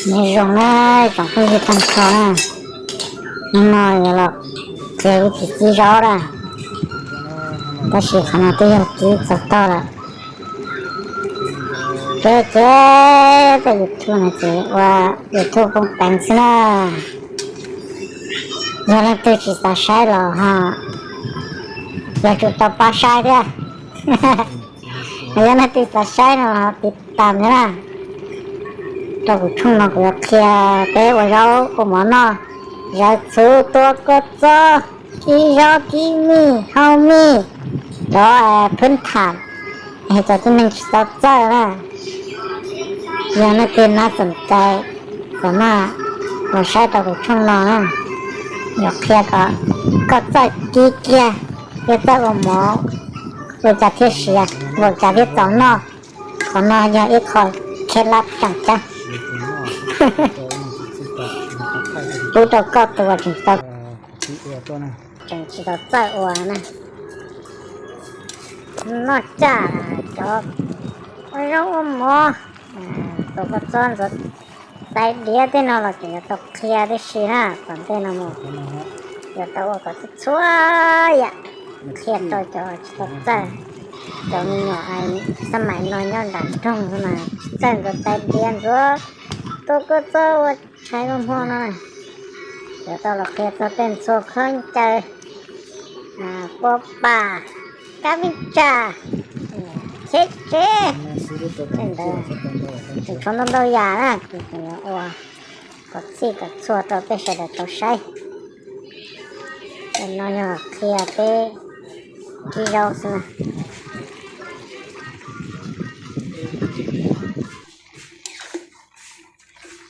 Nyob zoo na, tsoom phooj ywg tag nrho na, hnub no yuav los qhia wb txiv txiv zaub na, tab sis qhov no twb yog kib txog toj lawm. Ces ces tej YouTube no ces ua YouTube poob peev xwb na. Yog leej twg tsis xav saib los ho yuav tsum tau pab saib thiab. Yog leej twg xav saib no los ho tiv tam thiab na. Rau kuv tshooj no kuv yuav qhia peb ua zaub ua mov noj, zawv txhuv, tua kua txob, kib zaub kib mij hau mij, cov phwb tham es cov tib neeg tsis tau txawj na. Yog leej twg nab xoom cai, xav maj los saib rau kuv tshooj no na. Yuav qhia kom koj txawj kib kiag thiab txawj ua mov ua cas thiaj siav, ua cas thiaj txaus noj. Qhov no yog ib qho khev lab tseem ceeb pub rau koj tus uas tseem tsis tau txawj ua na. Noj caj cov ua zaub ua mov, tua kua txob ntxuav tais diav tej no los tseem yuav tau qhia tib si na. Tom ntej no mus yuav tau ua kom txhua txhua yam qhia rau cov tsis tau txawj. Cov me nyuam xab maim no nyob nram nroog mas tsis txawj ntxuav tais diav, ntxuav tua kua txob ua tshais ua hmo no. Yuav tau los qhia txog tej ntxhua khaub ncaws, pua pas, kab vij tsam, cheb tsev, tej ntawd tseem tshuav ntau ntau yam na, kuv tseem yuav ua kom txhij kom txhua rau peb sawv daws tau saib. Tam no yog qhia peb kib zaub xwb na.